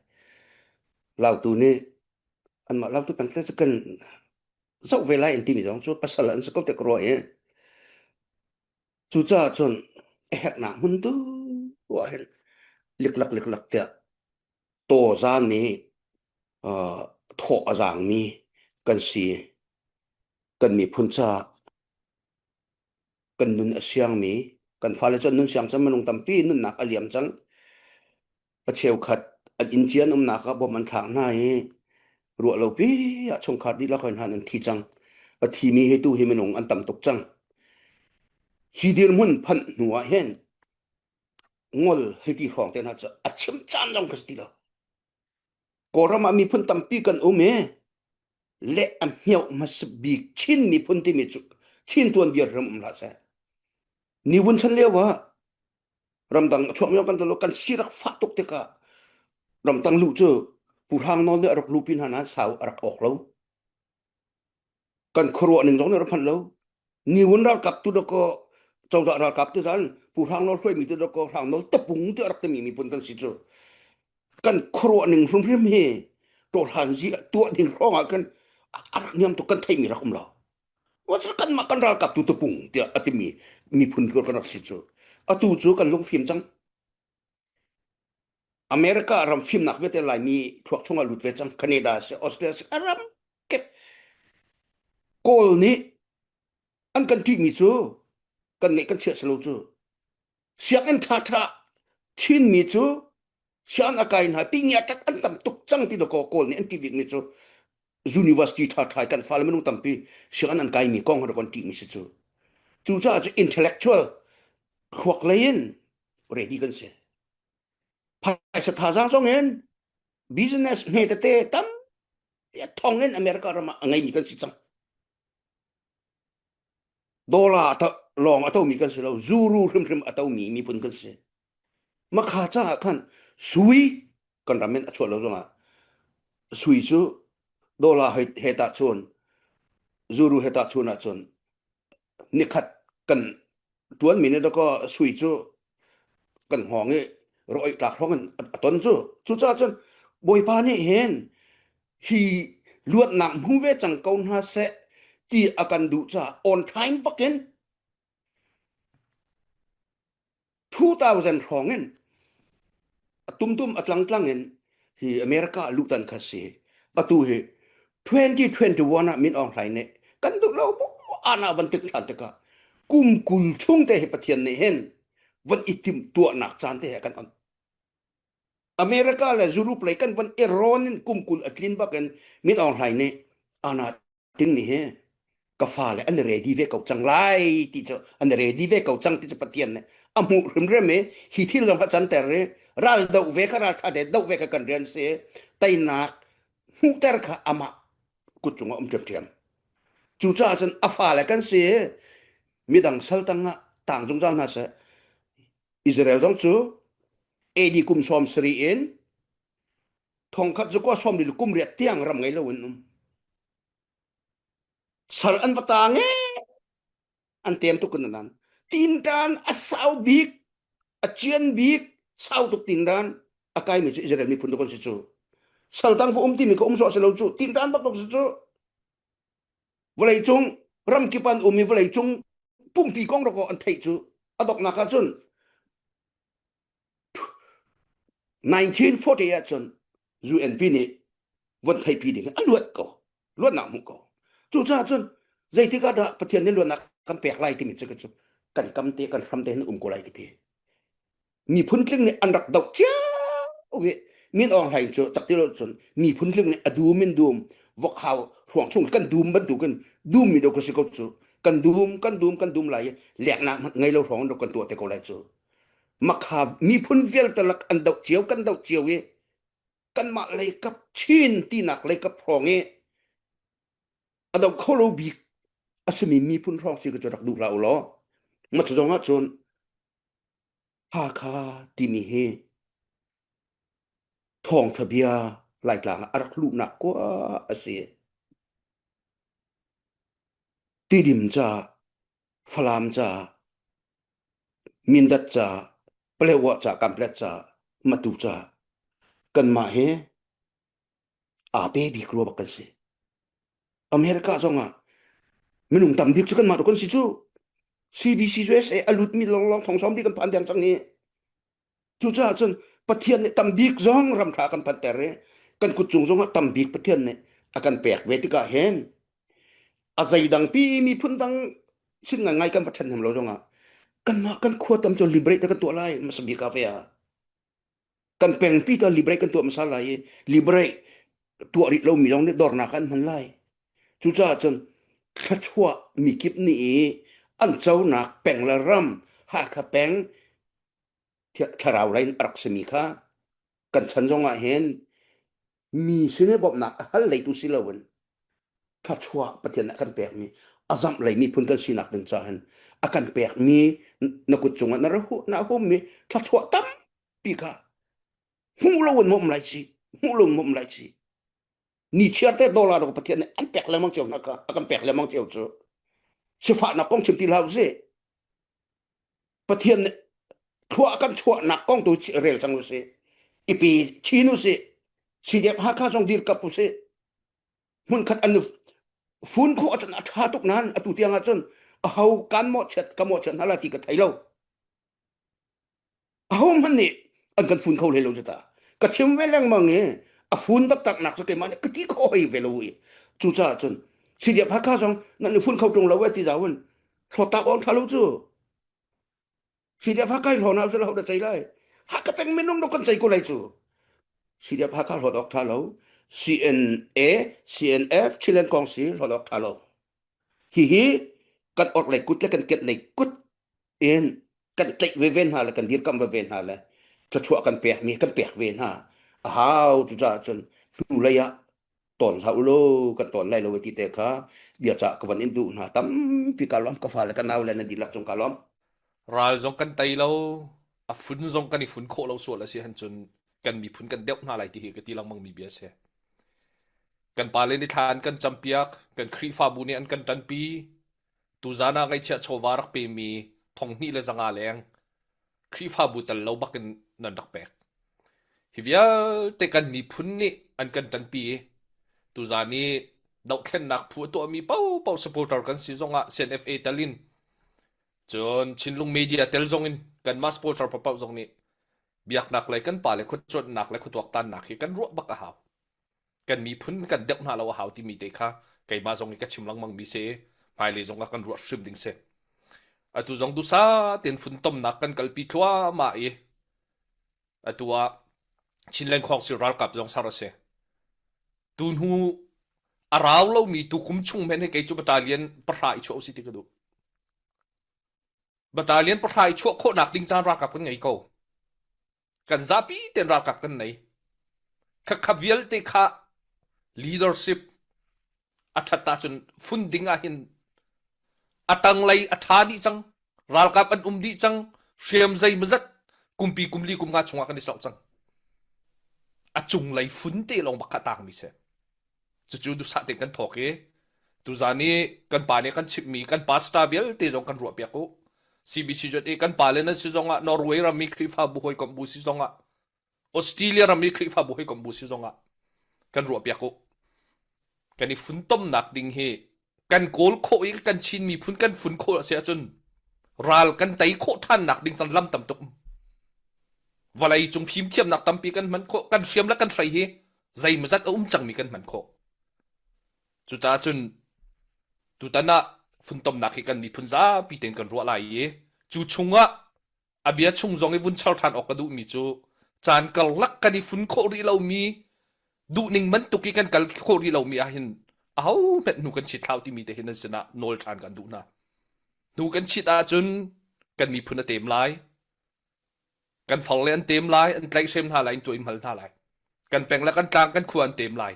Lautu nih anmah Lautu peng te cu kan zoh ve lai an timi zong cu pasal an si ko te ka ruah i cucaah cun a herhnak hmun tu ah hin liklak liklak tiah tawza nih uh, thawh a zaangmi kan si kan miphun caah kan nun a siangmi kan fale cu an nun siang cang minung tampi nunnak a liam cang a cheukhat an inn cia an umnak ah bom an thlak hna i ruah lo pi ah chungkhar dihlak hoi hna an thi cang a thimi hi tu hi minung an tam tuk cang hi dirhmun phanh hnu ah hin ngol hei ti hrawng te hna cu a chim caan zong ka si ti lo Kawlram ah miphun tampi kan um i le a hmioh hmasa bik Chin miphun timi cu Chin tuanbia ram um hlah seh. Ni vun chan lio ah ramdang a chuakmi kan lo kan si rak fah tuk tikah ramtang lu cu Pu Hrang Nawl nih a rak lupi hna na sau a rak awk lo. Kan khuaruah ning zong nih a rak phanh lo. Ni vun ralkap tu dakaw cozah ralkap tu zan Pu Hrang Nawl hruaimi tu dakaw Hrang Nawl tapung ti a rak timi miphun kan si cu. Kan khuaruah ning hrimhrim hi tawhlan zi tuah ding hrawng ah khan a rak niam tuk kan theimi rak um lo. Kan mah kan ralkap tu tapung tiah a timi miphun kan rak si cu. Atu cu kan lungfim cang. America ram fimnak vialte Laimi thluak chungah lut ve cang. Canada si, Australia si, a ram kip. Kawl nih an kan ṭihmi cu kan ngeih kan chiah si lo cu. Sianginn ṭhaṭha Chinmi cu sianginn a kai hna pingia ṭak an tam tuk cang ti dakaw Kawl nih an ṭih bikmi cu university ṭhaṭha kan fale minung tampi sianginn an kaimi kong rak an ṭihmi si cu. Cucaah cu intellectual thluak lei in ready kan si. Phaisa thazaang zong in business hme tete tam thong in America ram ah a ngeimi kan si cang. Dollar lawng a tomi kan si lo, zuru hrimhrim a tomi miphun kan si. Makha caah khan sui kan ram in a chuah lo zongah sui cu dollar he tah chun zuru he tah chun ahcun nikhat kan tuanmi nih dakaw sui cu kan hngawng i rawih tlak hrawng in a ton cu cucaah cun bawipa nih hin hi luatnak hmu ve cang ko hna seh ti a kan duh caah on time bakin 2000 hrawng in a tumtum a tlangtlang in hi America lutan kha si atu hi 2021 ah Min Aung Hlaing nih kan duh lo bu ana van tik than tikah kum 20 chung te hi Pathian nih hin van i tim tuahnak caan te he kan on America le Europe lei kan van i rawn in kum 20 a tlin bakin Min Aung Hlaing nih ana ting nih hi ka fale an ready ve ko cang lai ti cu an ready ve ko cang ti cu Pathian nih a hmuh hrimhrim i hi thil zong kha canter i ral doh ve kha ral tha te doh ve kha kan rian si teinak hmuhter kha amah kut cungah um ṭhiamṭhiam cucaah cun a fale kan si midang sal tangah tang zungzal hna seh Israel zong cu AD kum 70 in thongkhat cu kwa sawm kum riat tiang ram ngei lo in um sal an va tang e an tem tuk in nan tintan a sau bik a chian bik sau tuk tindan a kai mi cu Israel miphun tu kan si cu sal tang ku um ti mi ka um so se lo cu tintan bak bak si cu vawlei cung ram kip an um i vawlei cung pumpi kong roko an theih cu a doknak ah cun 1940 ahcun UNP nih von theipi ding a luat ko luatnak hmuh ko cucaah cun zeitik ah dah Pathian nih luatnak kan pek lai timi cu cu kan kam te kan hram te hin um ko lai ka ti miphun tling nih an rak doh cio i Min Aung Hlaing cu tak ti lo cun miphun tling nih a dum in dum vokhau hruang chung kan dum bantukin dum mi do ka si ko cu kan dum kan dum kan dum lai i leknak ngei lo hrawng do kan tuah te ko lai cu makha miphun vialte lak an doh cio kan doh cio i kanmah leikap Chin tinak leikap hrawng i a doh kho lo bik a simi miphun hrawng si cu rak duh hlah u law ma cu zong ah cun Hakha timi hi thawngtha bia Laitlang ah a rak luhnak kua a si. Tidim ca, Falam ca, Mindat ca, Paletwa ca, Kanpetlet ca, Matu ca kanmah hi aa pe bik rua bak kan si. America zong ah minung tam bik cu kanmah tu kan si cu. CBC USA a lutmi lawnglawng thong sawm bik kan phan deng cang hi. Cucaah cun Pathian nih tam bik zong ram ṭha a kan phanter i kan kut cung zongah tam bik Pathian nih a kan pek ve tikah hin a zeidang pi miphun dang sin ngai kan va ṭhenhnem lo zongah kanmah kan khua tam cu liberate kan tuah lai hmasa bik ah ve ah kan pengpi ta liberate kan tuah hmasa lai i liberate tuah rih lomi zong nih dornak an hman lai cucaah cun thluachuah mikip nih i an conak peng le ram Hakha peng thlarau lei in a rak simi kha kan chan zongah hin mi sin i bawmhnak a hal leitu si loin thluachuah Pathian nih a kan pekmi a zamh lei miphun kan sinak ding ca hin a kan pekmi na kut cungah na na hummi thluachuah tampi kha hmuh loin mawm lai ci hmuh loin mawm lai ci ni chiar te dollar ko Pathian nih an pek lengmang cio hna kha a kan pek lengmang cio cu sifahnak kong chim ti hlah usih Pathian nih thlua kan chuahnak kong tu rel cang usih ipi chin usih CDF Hakha zong dirkap usih hmunkhat an fun khawh ahcun a ṭha tuk nain atu tiang ahcun aho kan mawhchiat ka mawhchiat hna lai ti ka thei lo aho hmanh nih an kan fun kho hlei lo cu ta ka chim ve lengmang i a fun taktak nak cu keimah nih ka ti kho hoi ve lo i cucaah cun CDF Hakha zong nan i fun kho ṭung lo e ti zau in hlawt awk ṭha lo cu CDF Hakha i hlawn ah ho dah cei lai Hakha peng minung do kan cei ko lai cu CDF Hakha hlawt awk ṭha lo CNA CNF Chilen kong si hlawt awk ṭha lo hihi. Kan orhlei kut le kan kehlei kut in kan tlaih veve hna le kan dirkamh veve hna le thluachuah kan pekmi kan pek ve hna a hau. Cucaah cun hnulei ah tawn hlah u law kan tawn lai lo ti te kha bia cah ka van in duh hna. Tampi ka lawm, ka fale ka nau le nan dihlak cung ka lawm. Ral zong kan tei lo, a fun zong kan i fun khawh lo sual a si han cun kan miphun kan deuh hna lai ti hi ka ti lengmang mi bia si. Kan pale nih thla an kan campiak, kan Khrihfabu nih an kan ṭanpi. Tuzaan ah ngaihchiah chawva rak pemi 2500 leng Khrihfabu tal lo bakin nan rak pek. Hi vialte kan miphun nih an kan ṭanpi i tuzaan i dohthlennak phu a tuahmi paohpaoh supporter kan si zongah CNFA tal in cun Chinlung Media tel zong in kanmah supporter paohpaoh zong nih biaknak lei kan pale khuacuanhnak le khuatuaktannak hi kan ruah bak a hau. Kan miphun kan deuh hna lo a hau timi te kha keimah zong i ka chim lengmang mi si, hmailei zong ah kan ruah hrim ding si. Atu zong dusa tein funtomnak kan kalpi thluahmah i atu ah Chinland Council ralkap zong sar a si. Tu hnu a rau lomi tukum chung men he kei cu battalion pahra i chuah usi ti ka duh. Battalion pahra i chuah khawhnak ding caan ralkap kan ngei ko. Kan zapi tein ralkap kan nei. Khakha vialte kha leadership a ṭhat ahcun fun ding ah hin a tanglei a ṭha dih cang. Ralkap an um dih cang. Hriam zeimawzat kumpi kumli kumnga chungah kan i soh cang. A cunglei fun te lawng bak kha tangmi si. Cucu duhsah tein kan thawk i tuzaan i kan pa nih kan chimhmi kan pastor vialte zong kan ruahpiak u. CBC jot i kan pale nan si zongah Norway ram i Khrihfabu hawikomh bu si zongah Australia ram i Khrihfabu hawikomh bu si zongah kan ruahpiak u. Kan i funtomnak ding hi kan kawl khawh i kan Chin miphun kan fun khawh a si ahcun ral kan tei khawh ṭhannak ding cun lam tam tuk um. Vawlei cung fimthiamnak tampi kan hman khawh, kan hriam le kan hrei hi zeimawzat a um cangmi kan hman khawh. Cucaah cun tutan ah funtomnak hi kan miphun zapi tein kan ruah lai i cu chungah a bia chung zong i vun char ṭhan awk ka duhmi cu caan karlak kan i fun khawh rih lomi duhning bantuk i kan kal khawh rih lomi ahhin aho hmenh hnu kan chit hlau timi te hin nan sinah nawl ṭhan kan duh hna. Hnu kan chit ahcun kan miphun a tem lai. Kan farle an tem lai, an tlaihhrem hna lai, an tuah in hmal hna lai. Kan peng le kan tlang, kan khua an tem lai.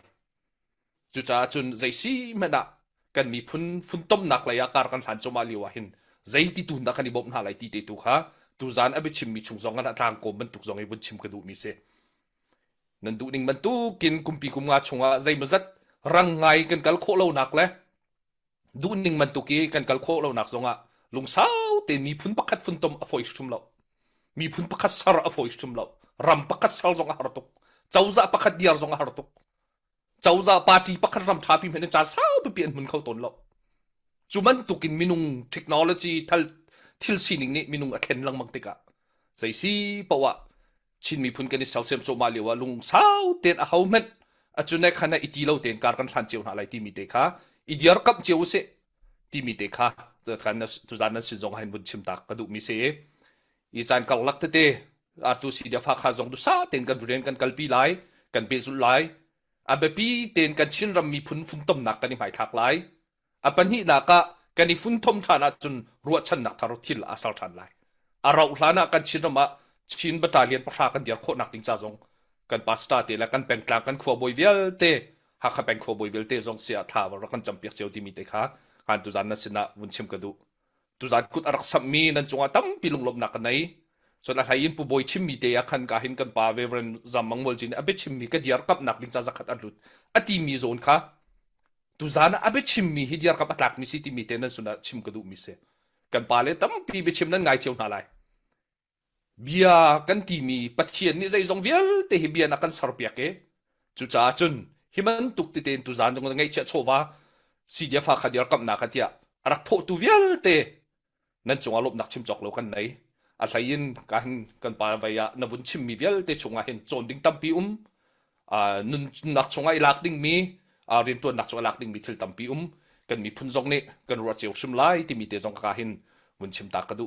Cucaah cun zei si hmanh ah kan miphun funtomnak lei ah kar kan hlan cuahmah lio ah hin zeiti tu dah kan i bawmh hna lai ti te tu kha tuzaan a biachimmi chung zong ah tlangkawm bantuk zong i vun chim ka duhmi si. Nan duhning bantukin kumpi kum nga chungah zeimawzat rang ngai kan kal khawh lonak le duhning bantuk i kan kal khawh lonak zongah lungsau tein miphun pakhat funtom a fawi hrim lo. Miphun pakhat ser a fawi hrim lo. Ram pakhat ser zong a har tuk. Cozah pakhat diar zong a har tuk. Cozah party pakhat ram ṭhapi hmanh in caan sau pipi an hmun kho tawn lo. Cu bantukin minung technology thal thil sining nih minung a thlen lengmang tikah zei si poah Chin miphun kan i sersiam cuahmah lio ah lungsau tein aho hmanh a cune khan i ti lo tein kar kan hlan cio hna lai timi te kha i diarkamh cio usih timi te kha tuzan nan sin zong ah hin vun chim tak ka duhmi si. I caan karlak tete atu si dia fa kha zong dusa tein kan rian kan kalpi lai, kan pehzulh lai. A biapi tein kan Chinram miphun funtomnak kan i hmaithlak lai. A pahnihnak ah kan i funtom ṭhan ahcun ruahchannak thar thil aa ser ṭhan lai. A rauh hlan ah kan Chinram ah Chin battalion pahra kan dir khawhnak ding ca zong kan pastor te le kan pengtlang kan khuabawi vialte Hakha peng khuabawi vialte zong sia thla rak kan campiak cio timi te kha ngan tuzan na sinah vun chim ka duh. Tuzan kut a rak samhmi nan cungah tampi lunglawmhnak ka nei. Cun a hlei in Pu Bawi chimmi te ah khan ka hin kan pa Reverend Zam Mang Mual Ci nih a biachimmi ka diarkamhnak ding ca zakhat a lut a timi zawn kha tuzan ah a biachimmi hi diarkamh a tlakmi si timi te nan sinah chim ka duhmi si. Kan pa le tampi biachim nan ngai cio hna lai. Bia kan timi Pathian nih zeizong vialte hi bia na kan serpiak i cucaah cun hi bantuk tete in tuzaan zong ngaihchiah chawva CDF kha dirkamhnak ah tiah a rak thawhtu vialte nan cungah lawmhnak chim cawk lo kan nei. A hlei in kan kan pa vei ah na vun chimmi vialte chungah hin cawn ding tampi um nunnak chungah i lak dingmi rianṭuannak chungah i lak dingmi thil tampi um kan miphun zong nih kan ruah cio hrim lai timi te zong ka hin vun chim ta ka duh.